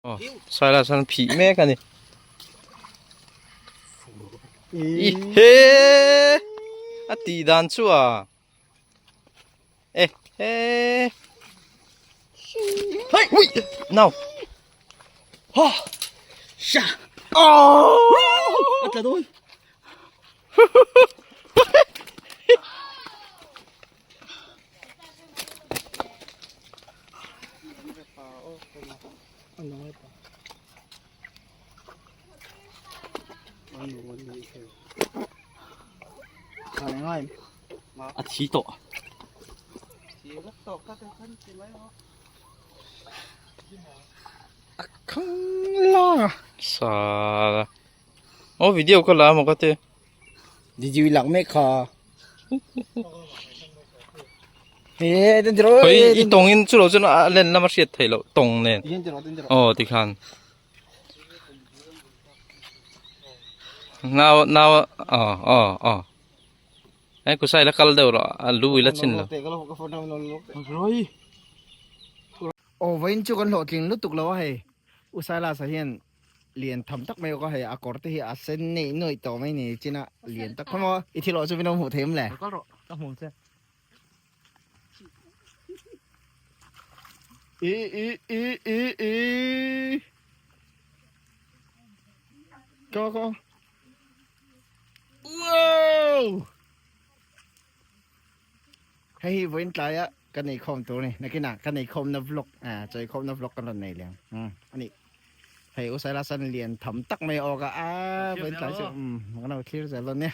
Aw sailai chuan phih mek a ni i he a tih dan chu a e he hei ui nau ha sha aww a tla dawn A thi tawh. A khang lang a. Sa. Oh video ka la maw ka ti. Video i lak mek kha. He den tiro. Hoi i tawng in chu lo chuan a len lama hriat theih loh tawng nen. Aw tikhan. Nau nau aw aw aw. Ai kusai la kal deuh rawh a lu i la chin lo. Aw vawiin chu kan hlawhtling lutuk lo a hei. U Silas-a hian lian tham tak mai awk a hei a kawr te hi a sen neih nuaih tawh mai ni chin a lian tak khaw maw i thil awh chu min lo hmuh thei awm le. Kal rawh ka hmu che. I i i i i Ko ko Wow Hei hi vawiin tlaia ka nei khawm tur a ni nakinah ka nei khawmna vlog ah chawi khawmna vlog ka rawn nei leh ang a ni hei U Sailasan lian tham tak mai a awk a ah vawiin tlai chu umm kan lo thlir zel dawn nia.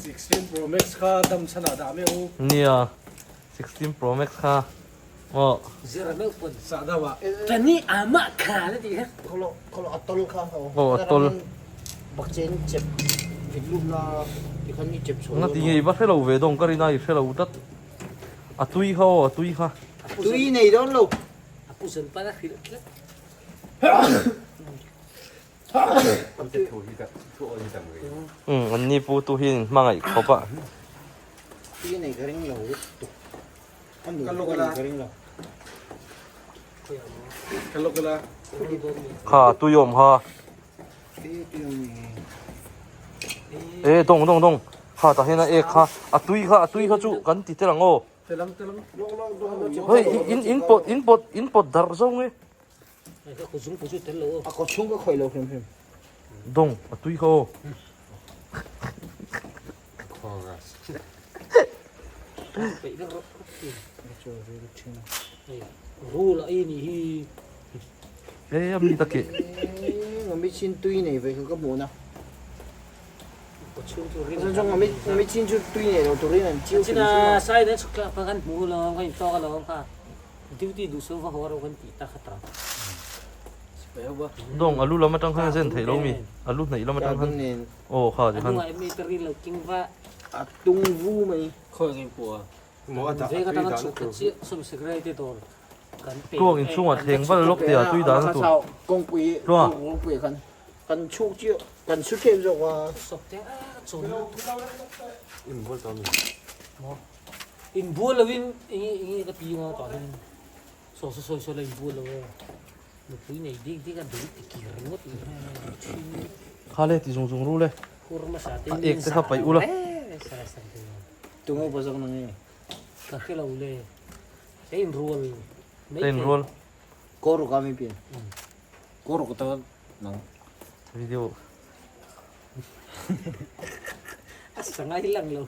Sixteen Pro Max kha dam chhan ah dah meuh u. Nia sixteen Pro Max kha maw. Zira meuh pawn sah dam ah. Tani amah kha na tih kha. Khawlo khawlo a tawl kha ho. Aw a tawl. Bakchen chep vit lut la tikhan i chep chhuah Nga ti nge i va hrelo ve dawng ka rin a i hrelo tlat. A tui kha aw a tui kha. Tui nei dawn lo. A pu zan pan a hrilh tlat. Umm an ni pu tu hi in hmangaih khawp a. Tui nei ka ring lo lutuk. A nu pawh nei ka ring lo. Kha tui awm kha. E dawng dawng dawng kha tah hian a ek kha a tui kha a tui kha chu kan ti tel ang aw. Hei in in pawt in pawt in pawt darh zo nge. A kawt chhung ka khawih lo hrim hrim. Dawng a tui kha aw. E a mi ta ke. Ngami chin tui nei ve ka hmuh na. Ngami chin chu tui nei lo turin an chiu hrim hrim a. Sai na chhuk tlak kan hmu lo kan in tawk alawm kha. Duty duh so va haw ro kan tih tak ata. Dawng alu lam atang khan a zen theih lo mi? Alu hnaih lam atang khan aw kha ti khan. A tung vu mai. Tluang inchhungah thleng val lawk tia tui dan a tur. Kawngpui Tluang. kawngpui khan kan chhuk chiah kan chhu ṭhem zawk a. Inbual lovin enge enge ka ti anga tah hian saw saw sawi sawi la inbual lo e nupui nei dik dik a dul ti kir ringawt ni thin Kha le ti zung zung ru le hur hmasa te a ek te kha paih ula. Tunge upa zawk na nge? Ka hre lo le ka inrual mai Ka inrual. Kaw ruk a mi pian. Kaw ruk ta nang. Video. A sangai lang lo.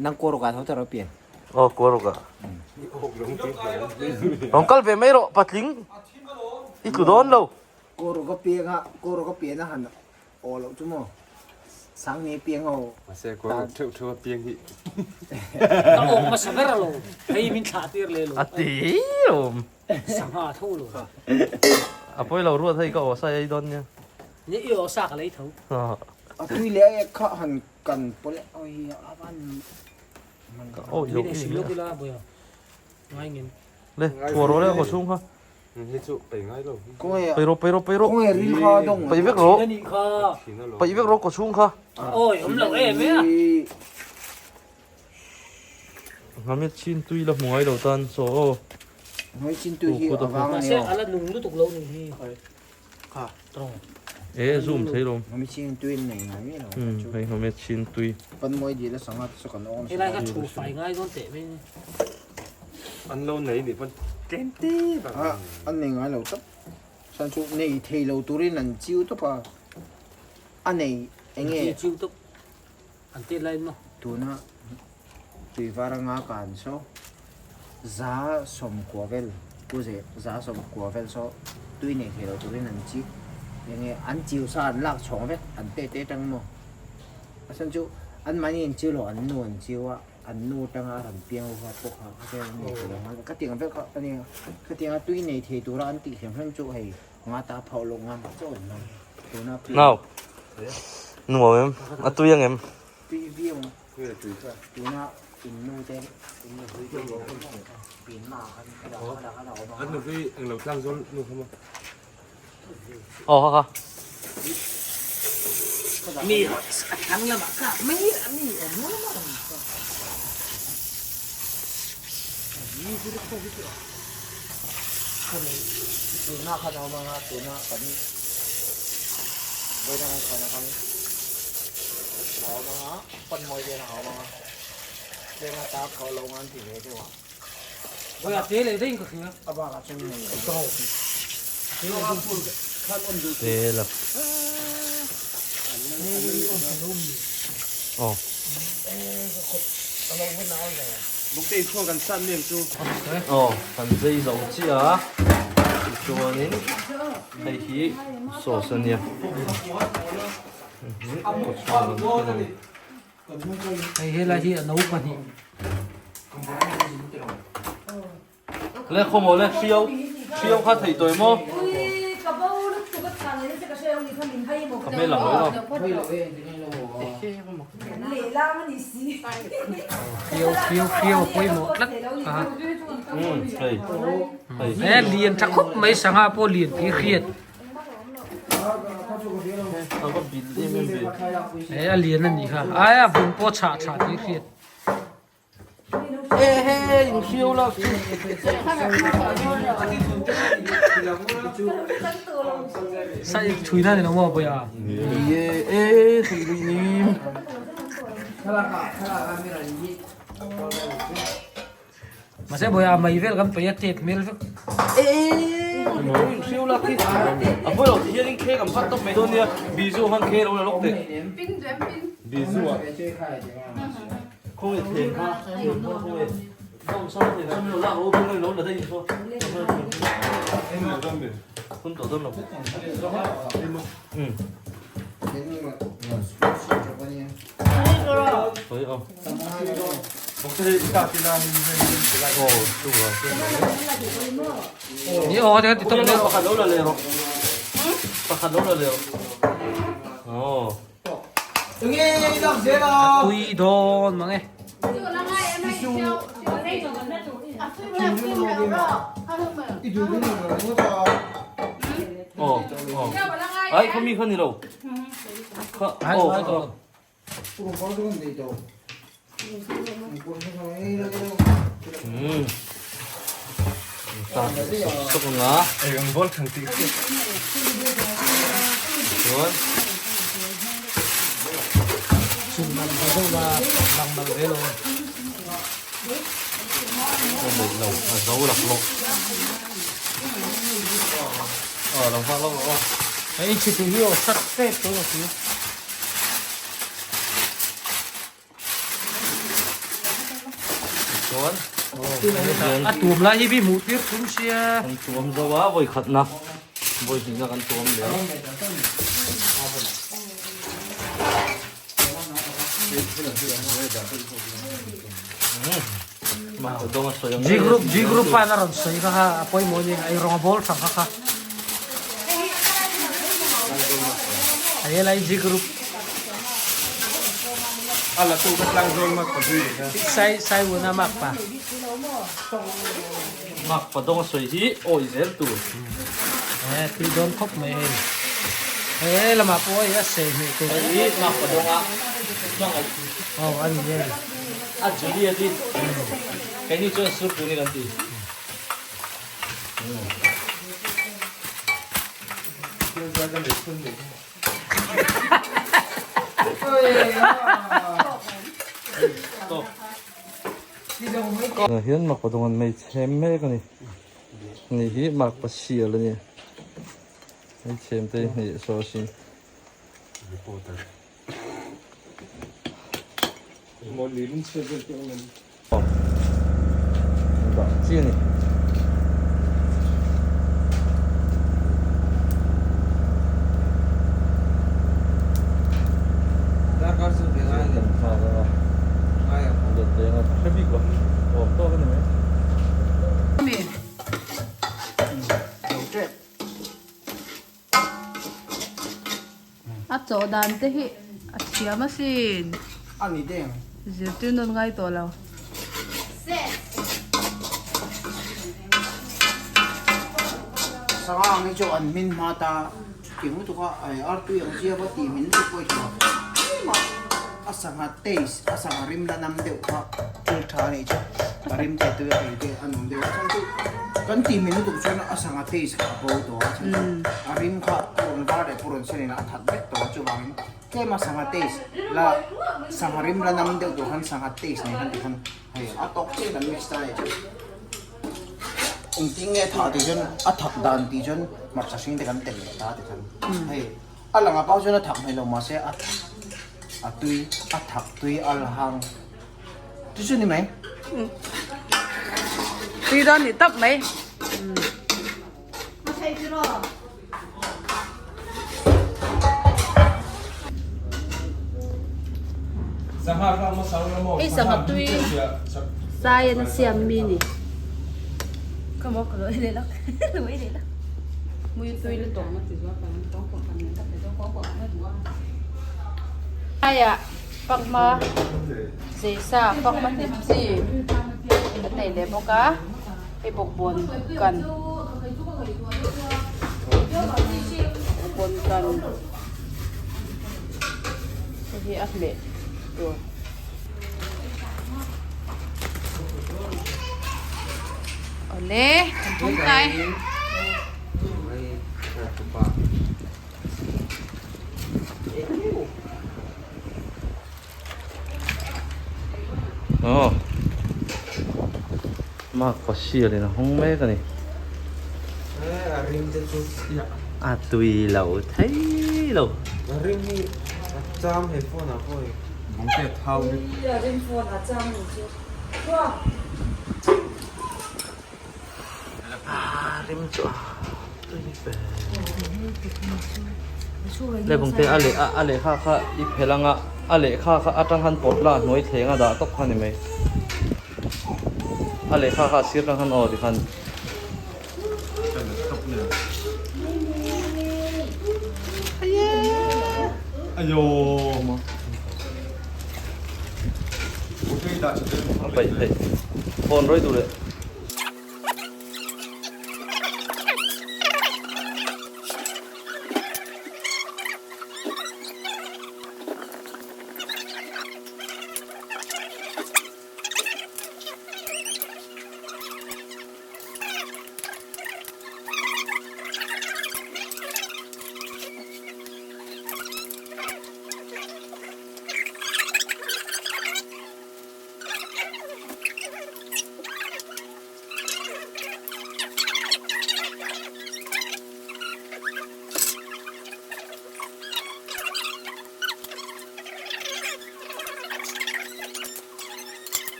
Nang kaw ruk ah tho taro pian. Aw kaw ruk ah. Rawn kal ve mai rawh patling i tlu dawn lo. Kaw ruk a piang a kaw ruk a pian a han aw loh chu maw sang nge piang ho. Mahse kaw ruk theuh theuh a piang hi. Ka awk hmasa ber a lo hei min thlah tir leh lo. A ti awm. Sangha tho lo. A pawi lo ruat hei ka aw sa ei dawn nia. Ni i aw sa ka lei tho. A tui leh a ek kha han kan pawlh e oi a van Ka awi lo Tui leh sil lawk ila boya ngai ngem. Le thuah rawh le a kaw chhung kha. Hei chu paih ngai lo. Paih rawh paih rawh paih rawh. Paih vek rawh. Paih vek rawh kaw chhung kha. Awi awm lo em e a. Nghamit chin tui la hmu ngai lo tan chaw aw. Nghamit chin tui hi a vang a ni aw. Mahse a la nung lutuk lo nih hi. Kha. E zoom thei lo. Nghamit chin tui an nei ngai miah lo. Hei nghamit chin tui. Pan mawi dil a sangha te chu kan awng. Helai kha thu fai ngai dawn teh mai ni. An lo nei nih pawn tlem te vang. A an nei ngai lo tawp. Chuan chu nei thei lo turin an chiu tawp a. A nei enge. Chiu tawp. An tet lai maw? Tuna tuivar anga kan saw 190 vel pu ze 190 vel saw tui nei thei lo turin an chi enge an chiu sa an lak chhawng vek an te te tang maw? A chhan chu an mahni an chiu lo an nu an chiu a an nu tanga a rawn piang lova pawh kha kha vel an nei thei lo ang khatiang ang vel kha a nia khatianga tui nei thei tura an tih hliam hliam chu hei Nga ta phauh loh nga chauh an hmang. Tuna pi. Nau. Nuam em? A tui ang em? Tui viau ang. Tuna in nu te in nu hlui te pin ma khan khada khada khada awm ang. An nu hlui eng lo tlang zawl nu kha maw? Aw ha ha. Mi a thlang lamah ka mai a mi awm lo maw? Tuna khan a awm ang a, tuna kan vawiin ang khan a khan a awm ang a, pan mawi vel a awm ang a, tlem a tar tho lo ngan ti ve deuh a. Vawiin a te leh daih in ka hria. A bakah chuan nei lo. Te la. Aw. Aw kan zai zo chiah a tichuanin hei hi sauce a nia hei helai hi a no pahnih Le khawmaw le hriau hriau kha theih tawh em aw? Ka hmel ang lo Hriau hriau hriau a pawimawh tlat a. Hei hei. E lian tha khawp mai sangha pawh lian tih hriat. A va bil em em ve. E a lian a nih kha. Ai a vun pawh chhah tha tih hriat. Sai thui na ni lo maw boya. Mahse boya mai vel kan paih a tet hmel vek. Khawi thlen kha thlen kha khawi dawng sang thlen chu lo lak lo thung lo la daih saw hun tawh dawn lo khawi aw aw chu a Ni aw te ti top le pakhat lo la le rawh pakhat lo la le rawh aw Tui dawn mang e. Aw aw ai kha mi kha ni lo kha aw kha um ta sawk sawk anga chuan Chhun man ve deuh la lang mal ve lo. Ka neih lo a zo lak lawk. Aw lo nghak lawk rawh aw. Hei chhitu hi aw sat tep tawh a si. Chuan a tuam lai hi bi hmuh tir thum sia. Kan tuam zo a vawi khatna vawi hnihna kan tuam leh a. G group G group pa in a rawn sawi kha kha a pawimawh a ni ei rawng a bawl tha kha kha a helai G group. A la tu ka tlang zawl mak pa zui leh kha. Sai sai wuna mak pa. Mak pa dawng a sawi hi awi zel tur. Eh tui dawn khawp mai hei. He lamah pawh hei a sei hmeh tur. Hei hi mak pa dawnga hmangaih. Aw a ni hei. A Juliet hi keini chuan Surpuni kan ti. Hian makpa dawng an mei chhem mek a ni. Ni hi makpa sial a ni. Mei chhem te hi hnih saw a sin. Dah chi a ni. A chawh dan te hi a thiam asin. A ni deng. Zirtir nawn ngai tawh lo. Sangha ang hi chu an hmin hma ta chutiang lutuk a ai artui ang zia va tih min lutuk pawh hi tha tlem a a sangha taste a sangha rim la nam deuh kha thil tha a nih chu a rim te tui a ei te a nuam deuh a chhan chu kan tih min lutuk chuan a sangha taste kha a bo tawh a chhan chu a rim kha purun var leh purun sen in a that vek tawh a chuvangin tlem a sangha taste la sangha rim la nam deuh tur khan sangha taste nei khan tikhan hei a tawk chiah in an mix ta a nih chu engtin nge thah tih chuan a thak dan tih chuan hmarcha hring te kan tel leh ta tikhan hei a lang ah pawh chuan a thak hmel lo mahse a a tui a thak tui al hang chu chu ni mai. Tui dawn ni tawp mai. Hei sangha tui sai an siam mi ni. Aiah fanghma zeisa fanghma hnim chi an nei leh bawk a. Hei bawkbawn kan bawkbawn kan hei hi a hmeh tur. Awle kan hawng tlai. Aw Mark Pasial in a hawng mek a ni. A tui lo thei lo. A rim chu a tui ve. Le bawng te a leh a lehkha kha i phelh anga a lehkha kha atang khan pawt la a hnuai thleng a dah tawp kha ni mai. A lehkha kha a sir tang khan aw tikhan. A paih theih phone rawi duh leh.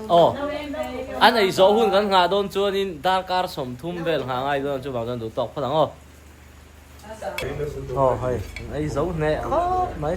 Aw an ei zawh hun kan nghah dawn chuanin darkar 30 vel nghah ngai dawn chuvang chuan duh tawk phawt ang aw. Aw hei an ei zo hneh khawp mai.